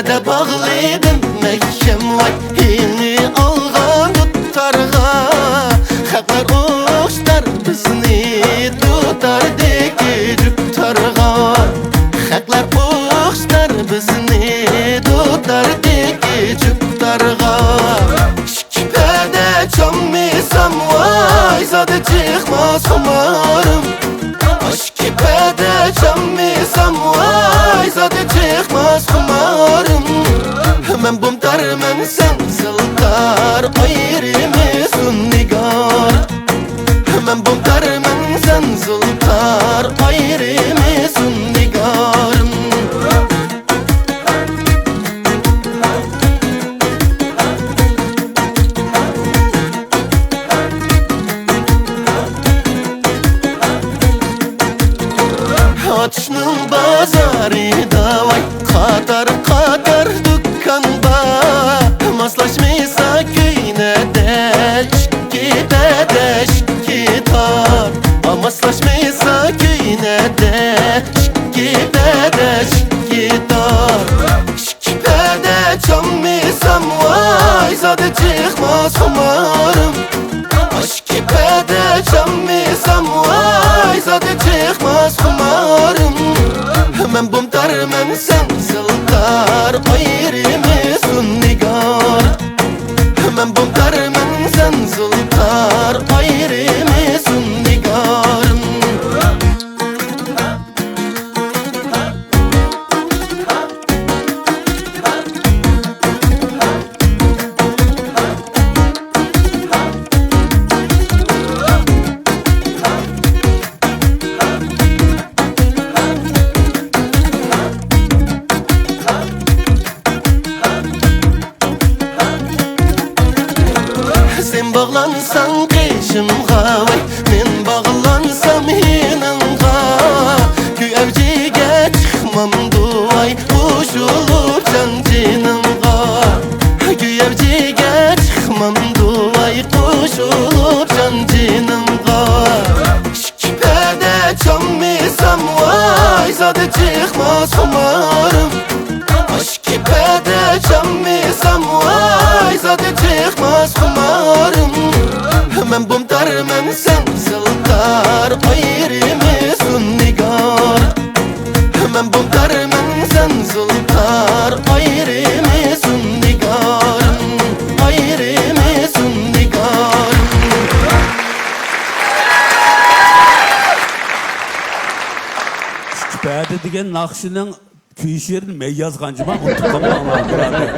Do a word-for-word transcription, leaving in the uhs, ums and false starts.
دە باغلىدىم مەھكەم ۋاي، ھىڭنى ئالغان دۇتارغا. خەقلەر ئوخشىتار بىزنى دۇتاردىكى جۈپ تارغا. خەقلەر ئوخشىتار بىزنى دۇتاردىكى جۈپ تارغا. ئىككى پەدە چاممىسام ۋاي، زادى چىقماس خۇمارىم. ئىككى پەدە چاممىسام ۋاي، زادى چىقماس خۇمارىم. مەن بۇمتارمەن، سەن زىلتار، ئايرىمىسۇن نىگار. مەن بۇمتارمەن، سەن زىلتار، ئايرىمىسۇن نىگارىم. ئاتۇشنىڭ بازارىدا ۋاي، قاتار-قاتار دۇكان بار. ماسلاشمىسا كۆينەدە ئىككى پەدە ئىككى تار. ماسلاشمىسا كۆينەدە ئىككى پەدە ئىككى تار. ئىككى پەدە چاممىسام ۋاي، زادى چىقماس خۇمارىم. ئىككى پەدە چاممىسام ۋاي، زادى چىقماس خۇمارىم. مەن بۇمتارمەن، سەن زىلتار، ئايرىمىسۇن نىگار. مەن بۇمتارمەن، سەن زىلتار، ئايرىمىسۇن نىگارىم. سەن باغلانساڭ قېشىمغا ۋاي، مەن باغلانسام يېنىڭغا. كۆيۈپ ئەۋجىگە چىقمامدۇ ۋاي، قوشۇلۇپ جان جېنىڭغا. كۆيۈپ ئەۋجىگە چىقمامدۇ ۋاي، قوشۇلۇپ جان جېنىڭغا. ئىككى پەدە چاممىسام ۋاي، زادى چىقماس خۇمارىم. ئىككى پەدە چاممىسام ۋاي، زادى چىقماس خۇمارىم. مەن بۇمتارمەن، سەن زىلتار، ئايرىمىسۇن نىگار. مەن بۇمتارمەن، سەن زىلتار، ئايرىمىسۇن نىگارىم، ئايرىمىسۇن نىگارىم. ئىككى پەدە دېگەن ناخشىنىڭ كۈي شېئىرىنى مەن يازغان جۇما، ئۇنتۇپ قالماڭلار، بۇرادەر.